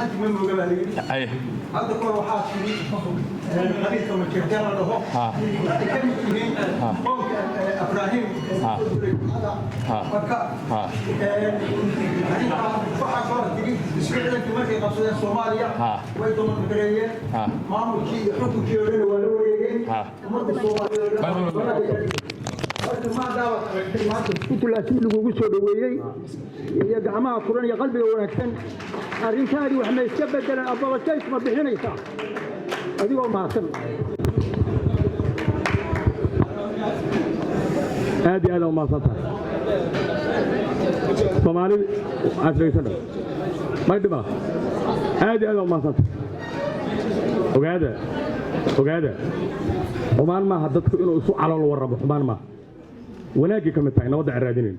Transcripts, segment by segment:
Xanti ma mooga baa layidhi. Ay. Hadda kahor waxaa tiri qabiilka Majeerteen la dhaho waxay ka mid yihiin qoomka Abraahim marka. Arrintaa waxaa kaloo tiri ciidankii markay qabsadeen Soomaaliya way dominate-gareeyeen, maamulkii iyo xukunkii oo dhan waa la wareegeen ummadda Soomaaliyeed oo dhan. Marka maadaama maanta Puntland si lagugu soo dhoweeyey iyo gacmaha furan iyo qalbiga wanaagsan, arrintaadii wax ma iska bedelan? Apologize ma bixinaysaa, adigoo mahadsan? Aad iyo aad u mahadsan tahay. Soomaalida aad dhegeysana may dhibaa. Aad iyo aad u mahadsan tahay. Ogaada, ogaada, xumaan maaha dadku inuu isu calool warramo, xumaan maaha, wanaaggay ka mid tahay nabadda aan raadinayn.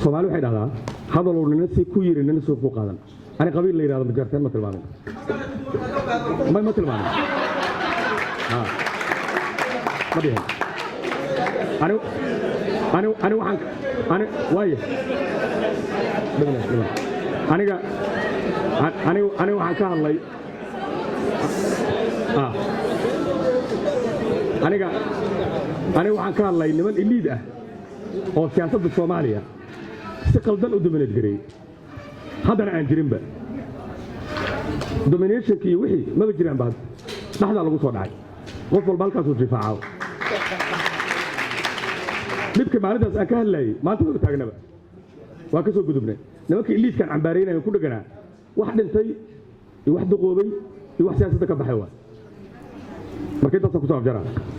Soomaali waxay dhahdaa, hadalow nina si ku yiri, nina soo ku qaadan. Ani qabiil la yidhahdo Majeerteen ma tilmaamin, ma tilmaamin. Ha. Ma dhihin. Ani waxaan ani waaye dhibna dhibna aniga ani waxaan ka hadlay aniga waxaan ka hadlay niman elite ah oo siyaasadda Soomaaliya si qaldan u dominate gareeyey, haddana aan jirinba dominationki iyo wixii maba jiraan ba hadda. Dhexdaa lagu soo dhacay, qof walba halkaasuu jifaacaw. Dhibka maalintaas aan ka hadlayay maanta maba taagnaba, waa ka soo gudubnay. Nimanka elite-kaan cambaaraynayo ku dheganaa, wax dhintay iyo wax duqoobay iyo wax siyaasadda ka baxay waa. Marka intaasaan kusoo afjaraa.